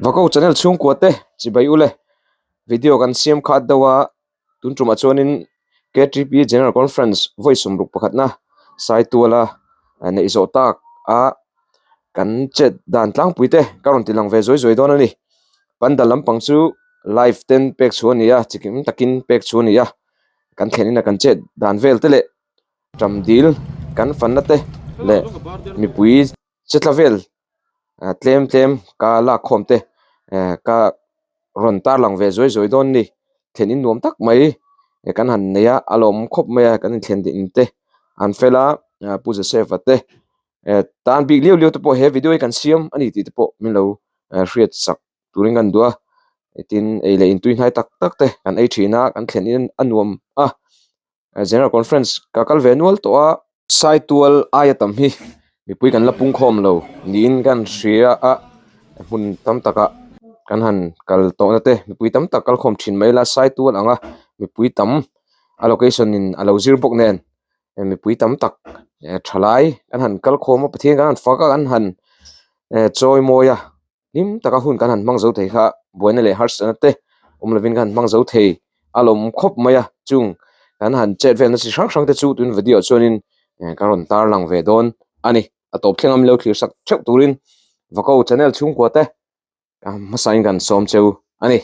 Vako channel chhungkua te chibai ule video kan siam khat deuh a tun tumah chuanin K_T_P general conference vawi sawmruk pakhatna Saituala neih zawh tak a kan chet dan tlangpui te ka rawn ti lang ve zuai zuai dawn a ni pandal lampang chu live ten pek chhuah a ni a chikim takin pek chhuah a ni a kan thlen in a kan chet dan vel te leh ṭam dil kan fanna te leh mipui che tla vel tlem tlem ka lak khawm te ka rawn tar lang ve zuai zuai dawn a ni thlen in nuam tak mai kan han nei a a lawm khawp mai a kan inthlen ding te an fel a pu Joseph a te tan bik liau liau te pawh he video hi kan siam a ni tih te pawh min lo hriat sak turin kan duh a tin ei leh intui hnai tak tak te kan ei thin a kan thlen in a nuam a. General Conference ka kal ve nual tawh a. Saitual aia tam hi mipui kan la pungkhawm lo niin kan hria a, hmun tam takah kan han kal tawhna te mipui tam tak kal khawm thin mai ila Saitual anga mipui tam a location in a lo zir bawk nen mipui tam tak thalai kan han kal khawm a Pathian kan han fak a kan han chawi mawi a. Hlim taka hun kan han hmang zo thei kha buaina leh harsatna te awm lovin kan han hmang zo thei a lawm khawp mai a, chung kan han chet velna chi hrang hrang te chu tun video ah chuanin kan rawn tarlang ve dawn a ni. A tawp thleng a milo thlir sak theuh turin Vako channel chhungkua te hmasain kan sawm cheu a ni.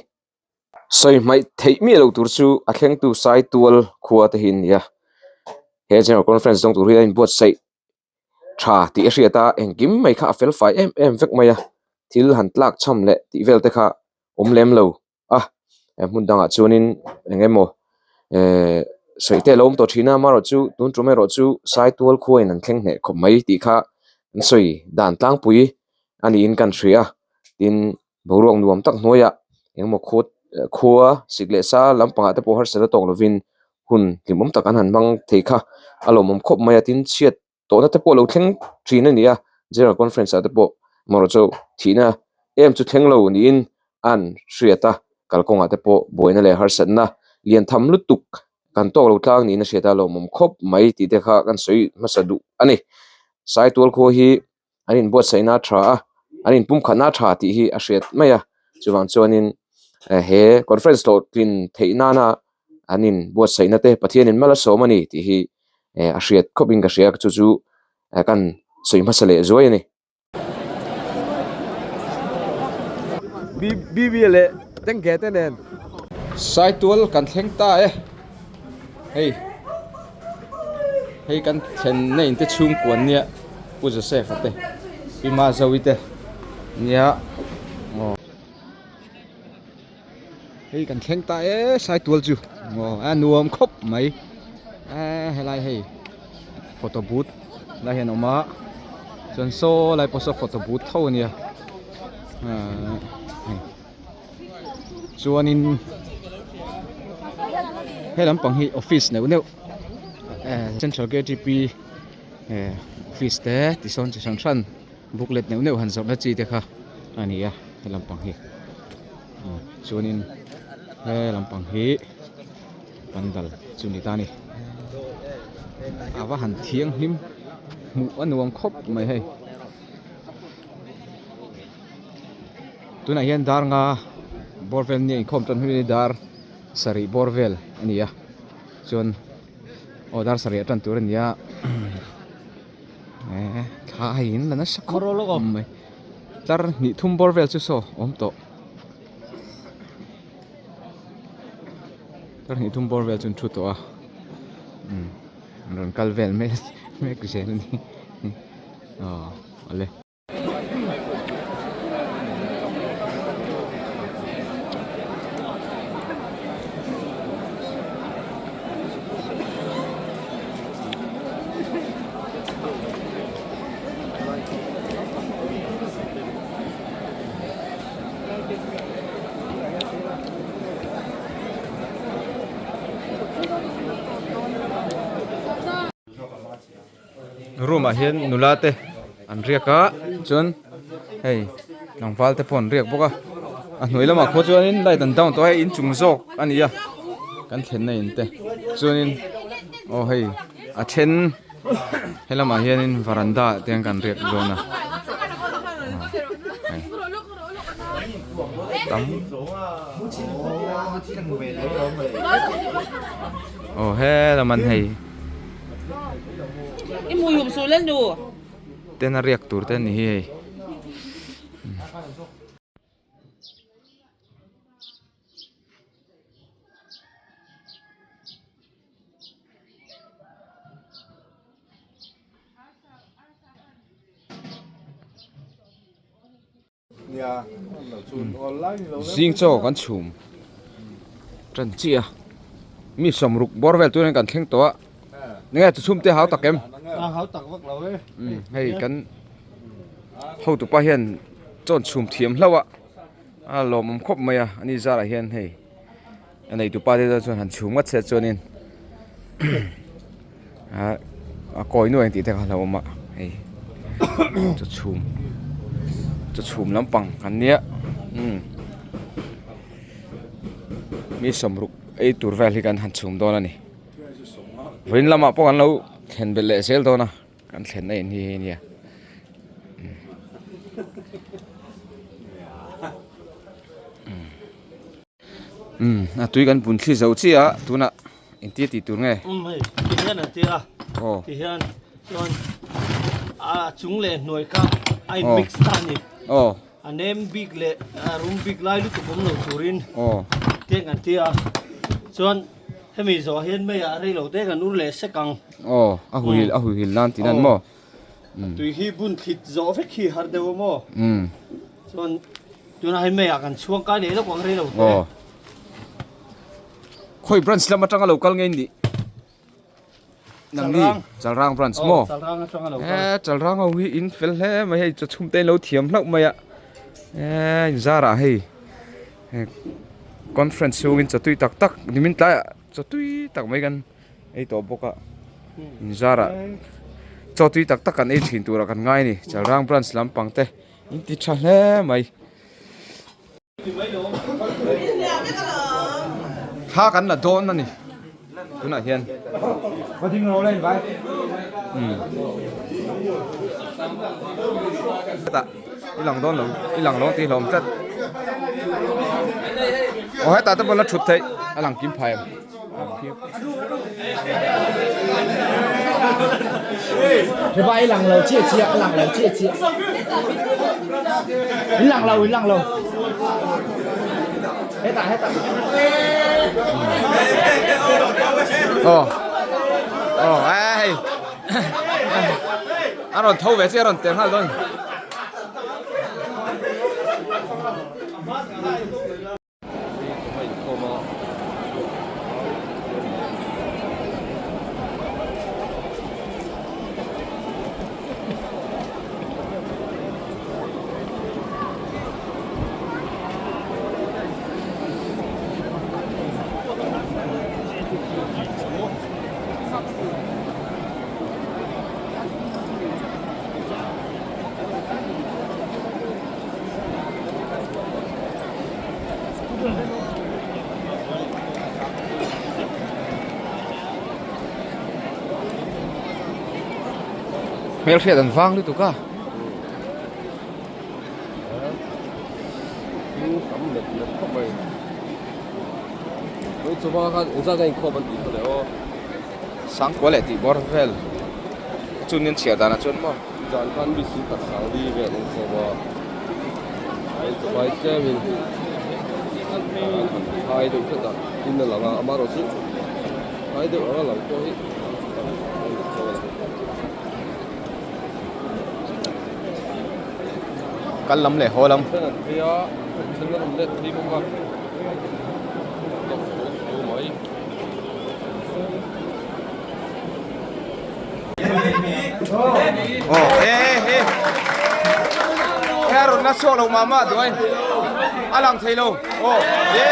Sawi hmaih theih miah loh tur chu a thlengtu Saitual khua te hi an ni a, he General Conference dawng tur hi a inbuatsaih tha tih a hriat a engkim mai kha a fel fai em em vek mai a thil han tlak cham leh tih vel te kha awm lem lo a hmun dangah chuanin eng emaw ehh sawi te a lo awm tawh thin a amaherawhchu tun tum erawh chu Saitual khuain an thleng hneh khawp mai tih kha an sawi dan tlangpui a niin kan hria a tin boruak nuam tak hnuaiah eng emaw khua khua sik leh sa lampangah te pawh harsatna tawk lovin hun hlimawm tak an han hmang thei kha a lawmawm khawp mai a tin chhiat tawhna te pawh a lo thleng thin a ni a general conference ah te pawh amaherawh chu thihna em chu thleng lo niin a an hriat a kalkawngah te pawh buaina leh harsatna lian tham lutuk kan tawk lo tlang niin a hriat a lawmawm khawp mai tih te kha kan sawi hmasa duh a ni Saitual khua hi. an inbuatsaihna a tha a an inpumkhatna a tha tih hi a hriat mai a chuvang chuanin he conference hlawhtlin theih nana an inbuatsaihna te Pathianin mal a sawm a ni tih hi a hriat khawpin ka hria chu chu kan sawi hmasa leh zuai a ni. BB leh Tengge te nen. Saitual kan thleng ta e hei. Hei kan thlenna in te chhungkua nia Pu Joseph a te Pi Mazovi te nia aw hei kan thleng ta e Saitual chu aw a nuam khawp mai e helai hei photo booth lai hian a awm a chuan saw lai pawh saw photo booth tho a nia ahh hei. Chuanin he lampang hi office neuh neuh eh central K_T_P eh office te tisawn chi hran hran booklet neuh neuh han zawrhna chi te kha a ni a he lampang hi chuanin he lampang hi pandal chu ni ta a ni a va han thianghlim hmuh a nuam khawp mai hei. Tunah hian dar nga bawr vel nia inkhawm tan hun hi dar sarih bawr vel a ni a chuan aw dar sarih a tan tur a ni a eh thla a in la nasa khawp mai tlar hnih thum bawr vel chu saw awm tawh tlar hnih thum bawr vel chu an thu tawh a umm an rawn kal vel mek mek zel a ni aw awle. Room ah hian nula te an riak a chuan hei tlangval te pawh an riak bawk a a hnuai lamah khaw chuanin light an down tawh a hei inchung zawk a ni a kan thlenna in te chuanin aw hei a then he lamah hianin varanda ah te hian kan riak dawn a. tam aw helam an hei ten a riak tur te a ni hi hei. Zing chaw kan chhum tan chiah a mi sawmruk bawr vel turin kan thleng tawh a enge chu chhum te hau tak em hei kan hotupa hian chaw chhum thiam hlauh a a lawmawm khawp mai a ani zarah hian hei. A neitu pa te chuan han chhum ngawt se chuanin ah a kawi nuai ang tih te kha a hlauhawm a hei chaw chhum chaw chhum lampang an nia umm mi sawmruk ei tur vel hi kan han chhum dawn a ni vawiin lamah pawh kan lo thlen belh leh zel dawn a kan thlenna in hi hei a nia. Umm a tui kan bun thli zo chiah a tunah engtia tih tur nge? Umm hei ti hian an tia a aw ti hian chuan a chung leh hnuai kha a in mix ta a ni aw a nem bik leh a rum bik lai lutuk awm lo turin aw tiang an tia a chuan hemi zawh hian meiah rei lo te kan ur leh sek ang aw a hui a hui hil nan tih nan maw tui hi bun thlit zawh vek hi har deuh a maw chuan Tunah hei meiah kan chhuang kai leh lawk ang rei lo te. Aw. Khawi branch lam atanga lo kal nge in nih? Nangni Chalrang branch maw? Chalrang atanga lo kal. Eh Chalrang ho hi in fel hle mai hei chawchhum te in lo thiam hlauh mai a. Eh in zarah hei conference chhungin chawtui tak tak nimin tlaiah chawtui tak mai kan ei tawh bawk a in zarah chawtui tak tak kan ei thin turah kan ngai a ni Chalrang branch lampang te. In ti tha hle mai. Thla kan la dawn a ni tunah hian. Hetah i lang dawn lo i lang lo tih hlawm tlat. Aw hetah te pawh la thut theih a lang kim phai ang. Vai lang lo chiah chiah lang lo chiah chiah in lang lo in lang lo hetah hetah aw aw hei a rawn tho ve chiah a rawn tel nghal dawn. Hmelhriat an vang lutuk a. Sangkua leh tih bawr vel chu nin chhiar danah chuan maw. Hei chawhmai tlemin an han khai deuh hret a in a lang a amaherawh chu khai deuh anga lang pawh hi a ni tho a ni. Kal lam leh haw lam. Then an phei a then an rawn let phei bawk a deuh tho tho mai. Aw he he he a rawn la chhuak lo mah mah duai a lang thei lo aw he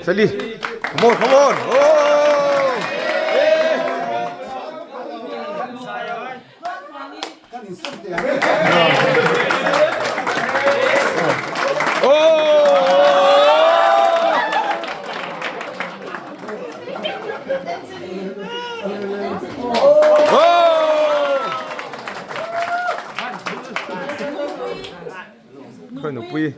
Feli. Come on, come on. Oh! Nupui.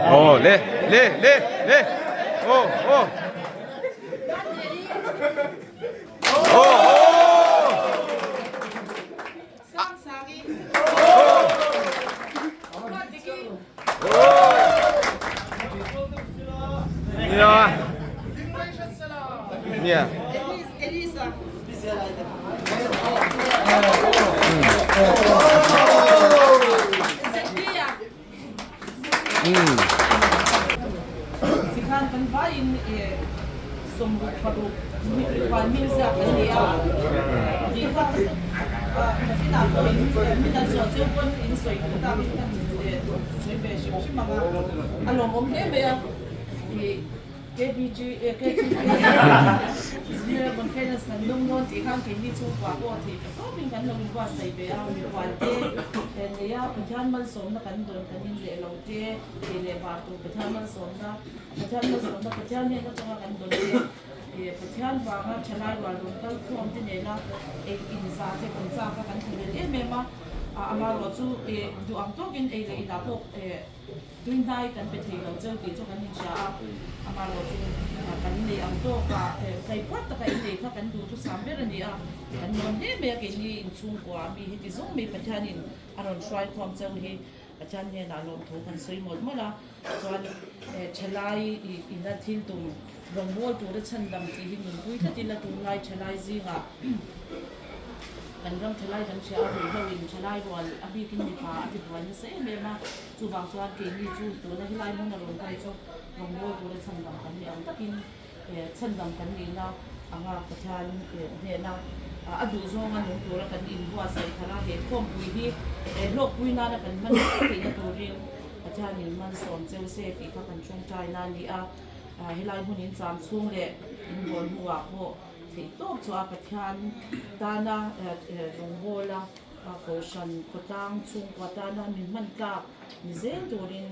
Aw le le le le aw aw aw Nia Nia Tikhan kan vaiin 66 huan ziak kan ni a, tih kha nakinah pawh in min an sawi cheu pawn in sawi duh takin kan sawi ve hrim hrim ang a, a lawmawm hle mai a. KBG KGP General Conference kan lawm dawn tih khan keini chhungkua pawh theih ta tawpin kan lo inbuatsaih ve a, mipuan te nei a Pathian malsawmna kan dawn kan in leh lo te tih leh var tur Pathian malsawmna Pathian malsawmna Pathian hnen atanga kan dawn te Pathian vanga thalai rual rawn kal khawm te nena ei inza te kan chak a kan thlawlel em em a, amaherawhchu duh ang tawkin ei leh inah pawh Tui hnai kan pe thei lo cheu tih chu kan inhria a, amaherawh chu kan nei ang tawk a, hlei phuat taka innei kha kan duhthusam ber a ni a, kan nuam hle mai a, keini inchhungkua mi heti zawng mai Pathianin a rawn hruai khawm cheu hi Pathian hnenah lawmthu kan sawi mawlh mawlh a, chuan thalai ina thil tum rawngbâwl tura chhandam tih hi nunpui tlat ila tunlai thalai zingah kan ram thalai kan hria a, ruihhlo in thalai rual a bikin mipa a tibuai nasa em em a. Chuvang chuan keini chu tuna helai hmun a rawn kal chu rawngbâwl tura chhandam kan ni ang takin chhandam kan nihna anga Pathian hnehna a duh zawnga nung tura kan inbuatsaih thar a, he khawmpui hi hlawkpui nana kan hman ngei theihna turin Pathianin malsawm cheu se tih kha kan tawngtaina a ni a, helai hmun incham chhung leh inbawl hnuah pawh theihtawp chu a Pathian tana rawngbawla Kohhran khawtlang chhungkua tana min hman tlak ni zel turin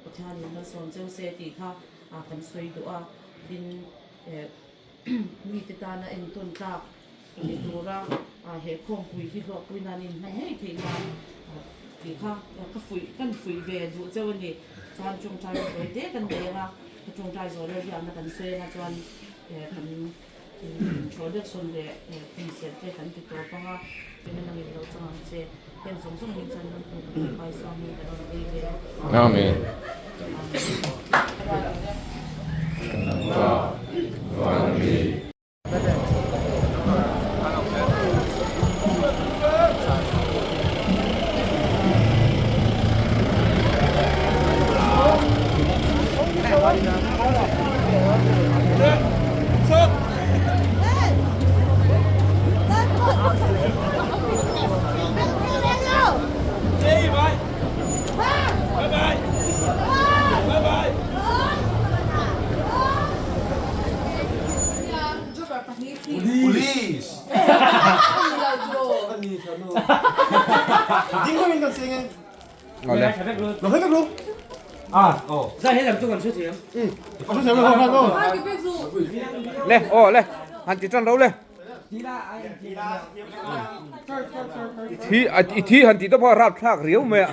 Pathianin malsawm cheu se tih kha kan sawi duh a, tin mite tana entawn tlak ni tura he khawmpui hi hlawhpui nan inhman ngei theih nan tih kha ka fuih kan fuih ve duh cheu a ni. Chuan tawngtai sawi te kan nei ang a, ka tawngtai zawh leh riahna kan sawi ang a chuan kan Introduction leh khumsel te kan ti tawp ang a, eng a nangin lo chang ang che, heng zawng zawng hi chuan kan hmuh kan pai suam in ka rawn ei ve. Amen. Kan Pa van ami. Le aw le han ti tan ro le i thi i thi han ti te pawh a rap thlak riau mai a.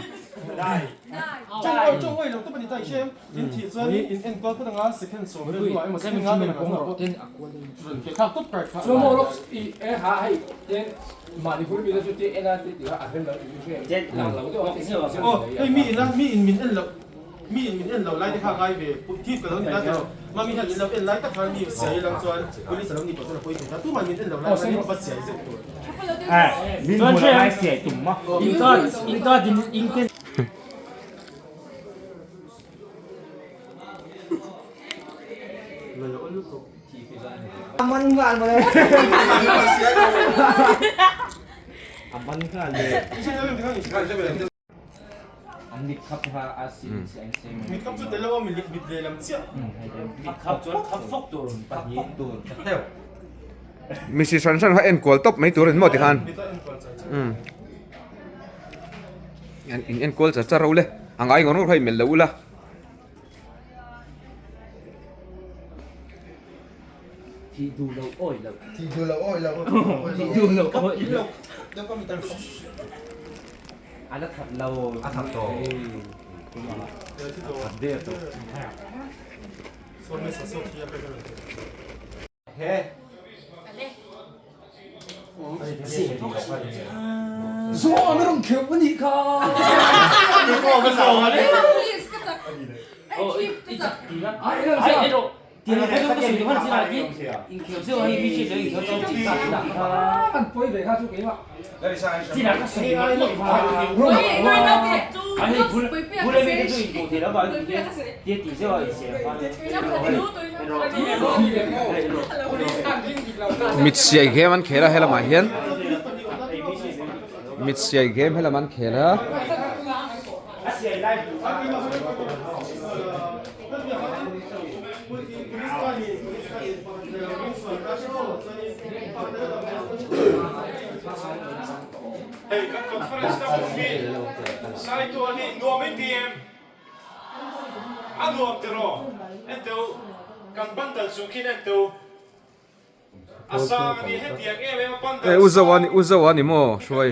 Misi hran hran kha enkual tawp mai tur a ni maw tikhan umm in enkual char char ho le a ngai ngawr ngawr kha i melh lo ula. Mit siai game an khel a helamah hian mit siai game helam an khel a. E u zo a ni u zo a ni maw hruai.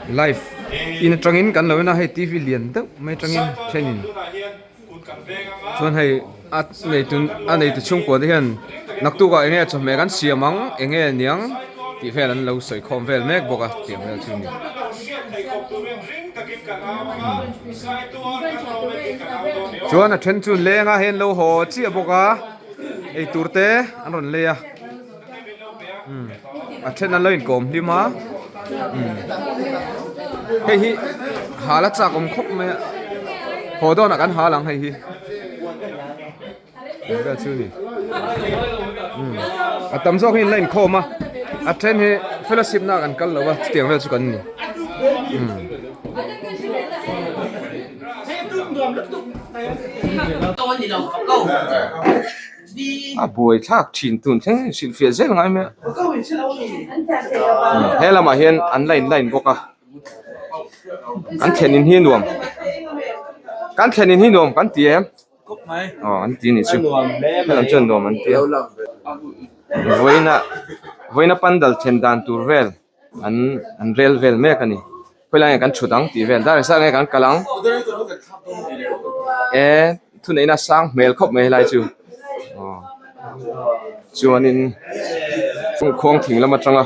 Live in atangin kan lo en a hei T V lian deuh mai atangin thenin chuan hei a neitu a neitu chhungkua te hian naktuk ah enge chawhmeh kan siam ang enge niang tih vel an lo sawi khawm vel mek bawk a tiang vel chu a ni. Chuan a then chu leng a hei an lo haw chiah bawk a eitur te an rawn lei a. A then an lo inkawm hlim a hei hi hal a chak awm khawp mai a haw dawnah kan hal ang hei hi eng vel chu a ni a tam zawk hi an la inkhawm a a then hi fellowship na ah kan kal lo a chutiang vel chu kan ni. A buai thlak thin tun thleng hrilhfiah zel ngai mai a he lamah hian an la in line bawk a kan thlen in hi a nuam kan thlen in hi nuam kan ti em aw an ti anih chu helam chuan nuam an ti a vawiina vawiina pandal thlen dan tur vel. an an rel vel mek a ni khawilai nge kan thut ang tih vel dar engzat nge kan kal ang e thuneihna a sang hmel khawp mai helai chu aw chuanin khuang thing lam atanga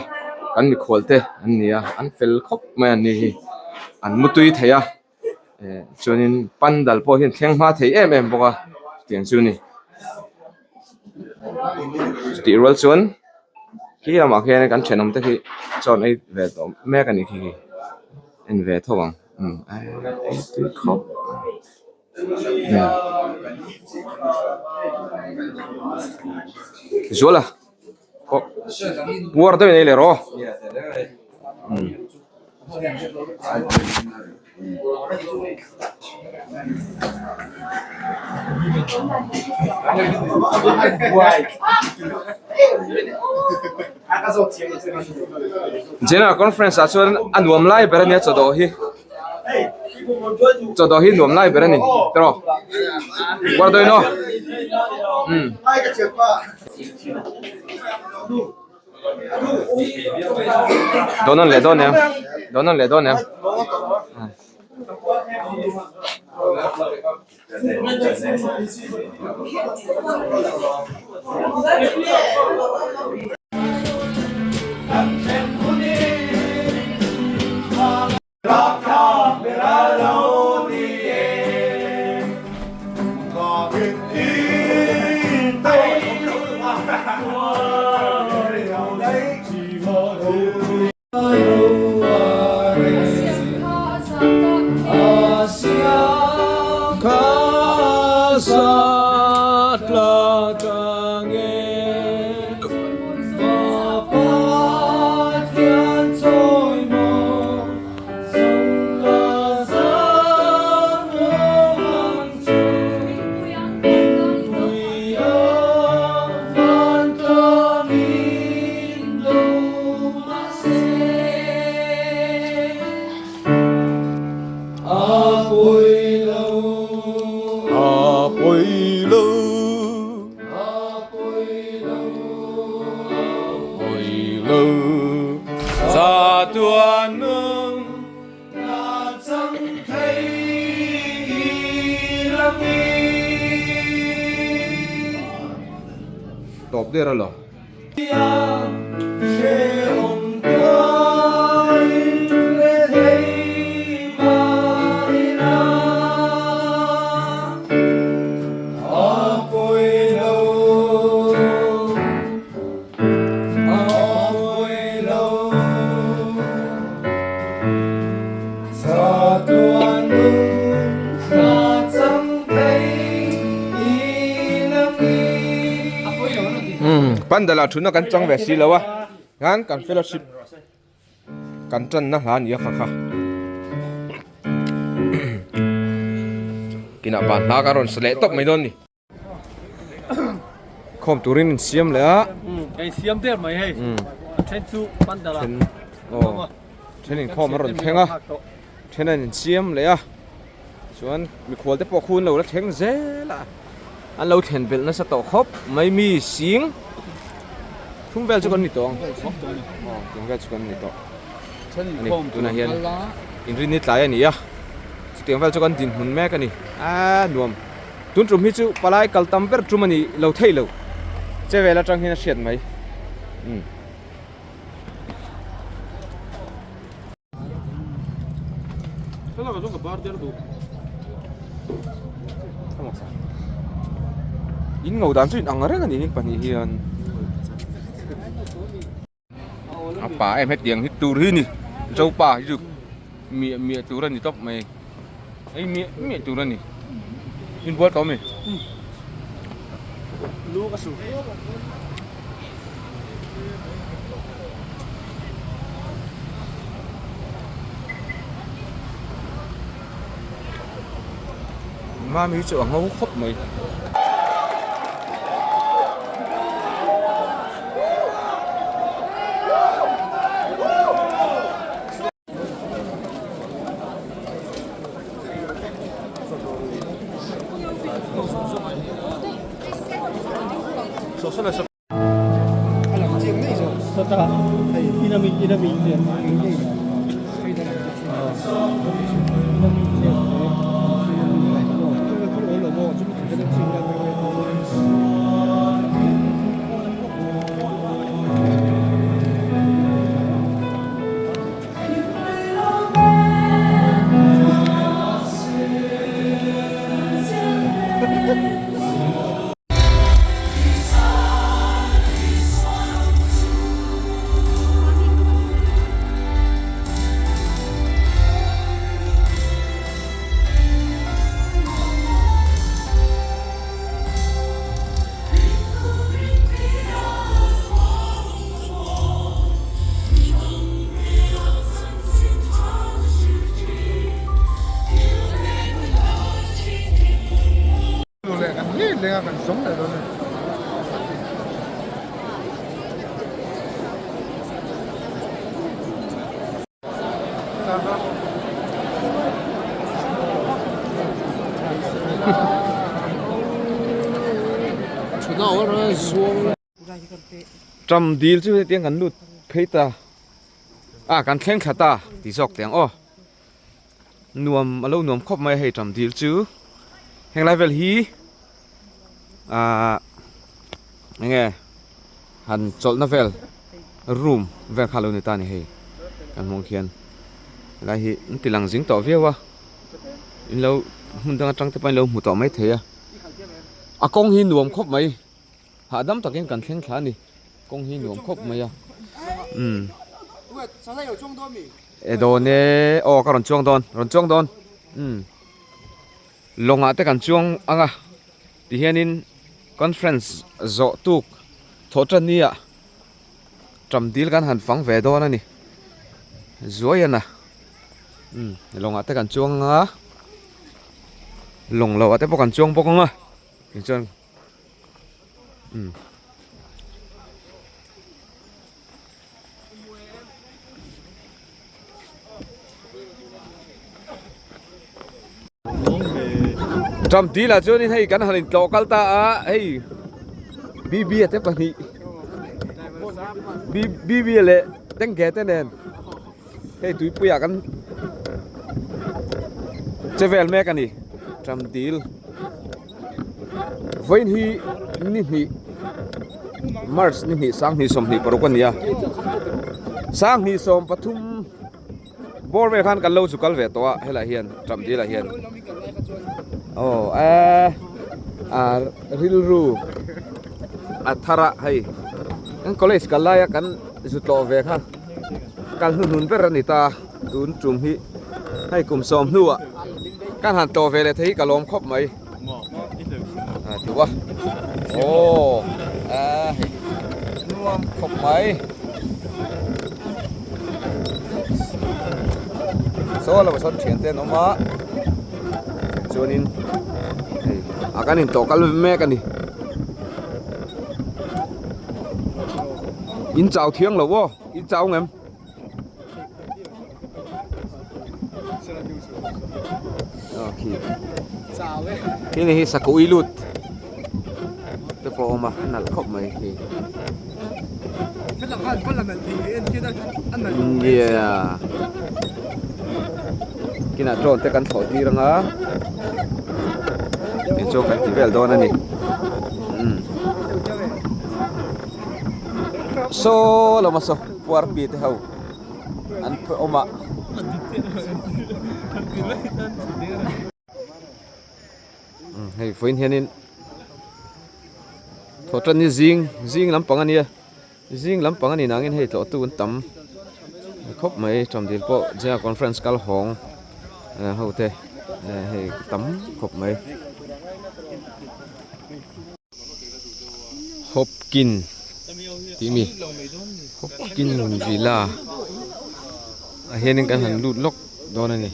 kan mikhual te an ni a an fel khawp mai an ni hi an mutui thei a eh chuanin pandal pawh hian thleng hma thei em em bawk a chutiang chu a ni chutih rual chuan khi lamah khian kan thenawm te khi chaw an ei ve tawh mek a ni khi khi en ve tho ang umm ei tui khawp Zuala pawh puar deuhin ei leh rawh umm. General Conference ah chuan a nuam lai ber a nia chaw dawh hi chaw dawh hi nuam lai ber a ni tiraw Guardoino umm. Dawn an leh dawn em dawn an leh dawn em. Tawp der a lo. Pandal ah thutna kan chang ve si lo a hian kan fellowship kan tanna hla a ni a kha kha kinah ban hla kan rawn sa leh tawp mai dawn a ni. Khawm turin in siam leh a. Kan siam der mai hei. Then chu pandal ah. Aw. Then in khawm a rawn thleng a. Then an in siam leh a. Chuan mikhual te pawh khu an lo la thleng zel a. An lo thlen belh nasa tawh khawp mai mi sing thum vel chu kan ni tawh ang. Aw thum vel chu kan ni tawh. Ani tunah hian inrinni tlai a ni a. Chutiang vel chu kan dinhmun mek a ni. Aa nuam. Tun tum hi chu palai kal tam ber tum a ni lo thei lo. Che vel atang hian a hriat mai. Umm. In ngo dan chu in ang reng a ni heng pahnih hian. A pa em hetiang hi tur hi ni zopa hi chu miah miah tur a ni tawp mai hei miah miah tur a ni inbual tawh ami lu ka su Mami hi chu a ngo khawp mai. Ṭam dil chu hetiang kan lut phei ta a kan thleng thla ta tih zawk teh ang aw nuam a lo nuam khawp mai a hei ṭam dil chu heng lai vel hi ahh eng nge han chawlhna vel room vel kha a lo ni ta a ni hei kan hmuh ang khian helai hi an ti lang zing tawh viau a in lo hmun dang atang te pawhin lo hmu tawh mai thei a a kawng hi nuam khawp mai. Hahdam takin kan thleng thla a ni. Kawng hi nuam khawp mai a. Umm. E dawn e. Aw ka rawn chuang dawn. Rawn chuang dawn. Umm. Lawngah te kan chuang ang a. Tihianin conference zawh tuk thawh tan ni ah ṭam dil kan han fang ve dawn a ni. Zuai a na. Umm. Lawngah te kan chuang ang a. Lawng loh ah te pawh kan chuang bawk ang a. Tichuan. Umm. Ṭam dil ah chuanin hei kan han intlawh kal ta a hei BB a te pahnih BB leh Tengge te nen hei tuipui ah kan che vel mek a ni ṭam dil. Vawiin hi ni hnih March ni hnih sanghnih sawmhnih paruk a ni a sanghnih sawm pathum bawr vel khan kan lo chu kal ve tawh a helaiah hian ṭam dilah hian aw eh a rilru a thar a hei kan college kal laia kan zu tlawh ve kha kal hnuhnun ber a ni ta. Tun tum hi hei kum sawm hnuah kan han tlawh ve leh thei hi ka lawm khawp mai a ti a aw a hei nuam khawp mai saw lamah sawn thian te an awm a chuanin hei a kan intlawh kal mek a ni in chau thiang lo aw in chau ngem. Khi ni hi sakawih lut te pawh a awm a a nalh khawp mai khi yeah kinah drone te kan thlawh tir anga tichuan kan ti vel dawn a ni umm saw lama saw puar pi te ho an awm a. Hei vawiin hianin thawhtan hi zing zing lampang a nia zing lampang a ni nangin hei tlawhtu an tam khawp mai Ṭamdil pawh General Conference kal hawng ho te hei tam khawp mai. Hopkin tih mi Hopkin Villa ah hianin kan han lut lawk dawn a ni.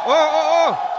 Aw aw aw.